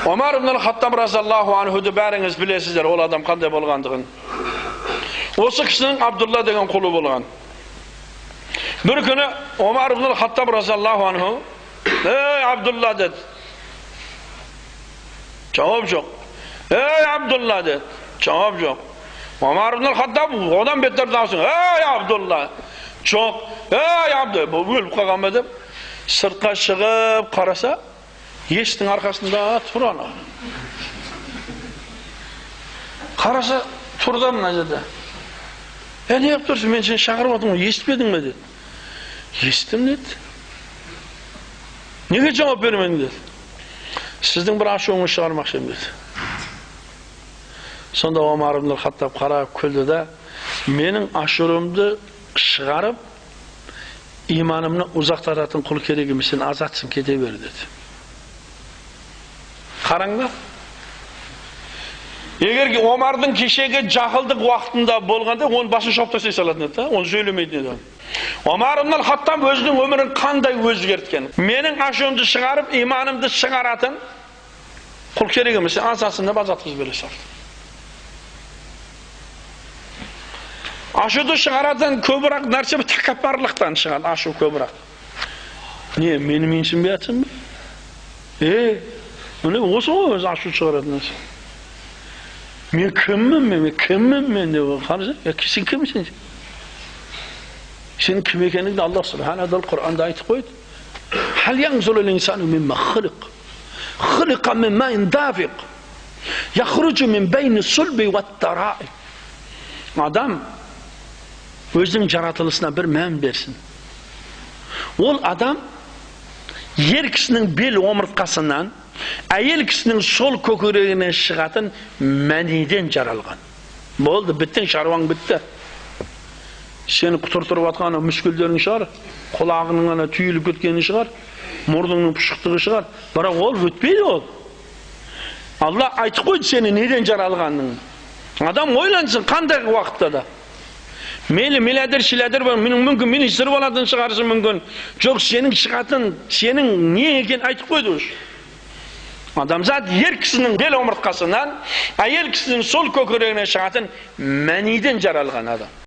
Омар ибн Хаттаб разиаллаху анхуды бәріңіз білесіздер, ол адам қандай болғандығын. Осы кісінің Абдулла деген құлы болған. Бір күні Омар ибн Хаттаб разиаллаху анху, "Ей Абдулла" деді. Жауап жоқ. "Ей Абдулла" деді. Жауап жоқ. Омар ибн Хаттаб одан бетер даусын, "Ей Абдулла". Жоқ. "Ей Абдулла", бұл өліп қалған ба деп сыртқа шығып қараса, есіктің арқасында тұр анау. Қараса, тұр да мына жерде. "Е, не қылып тұрсың? Мен сені шақырып отырмын, естімедің бе?" деді. "Естім" деді. "Неге жауап бермедің?" деді. "Сіздің бір ашуыңызды шығармақшы едім" деді. Сонда Омар ибн Хаттаб қарап күлді да, "Менің ашуымды шығарып, иманымны ұзақтататын құл керек емес, сен азатсың, кете бер" деді. Қараңдар. Егер Омардың кешегі жахылдық уақытында болғанда, оның басын шауып тастай салатын еді, оны сөйлемейтін еді. Омар ибн Хаттаб өзінің өмірін қандай өзгерткен. Менің ашуымды шығарып, иманымды шығаратын құл керек емес, азатсың деп азатқызып бере салды. Ашуды шығаратын көбірек нәрсе тәкаппарлықтан шығады, ашу көбірек. Не, мені менсінбей жатсың ба? Міне осы ғой өзі ашу шығаратын нәрсе. Мен кіммін мен, кіммін мен деп қараса, сен кімсің? Сен кім екеніңді Аллах субхана тағала Құранда айтып қойды. Хал янзурул инсану мимма хулиқ. Хулиқа мин маин дафиқ. Яхруджу мин бейни сулби ват тараиб. Адам өзінің жаратылысына бір мән берсін. Ол адам ер кісінің бел омыртқасынан, әйел кісінің сол көкірегінен шығатын мәниден жаралған. Болды, біттің, шаруаң бітті. Сені құтыртырып атқан мүшкілдерің шығар, құлағының ана түйіліп кеткені шығар, мұрныңның пұшықтығы шығар, бірақ ол өтпейді ол. Алла айтып қойды сені неден жаралғанын. Адам ойлансын қандай уақытта да. Мейлі миллиардер, шиллиардер мүмкін, министр болатын шығарсың мүмкін. Жоқ, сенің шығатын, сенің не екенін айтып қойды уж. Адамзат ер кісінің бел омыртқасынан, әйел кісінің сол көкірегінен шығатын мәниден жаралған адам.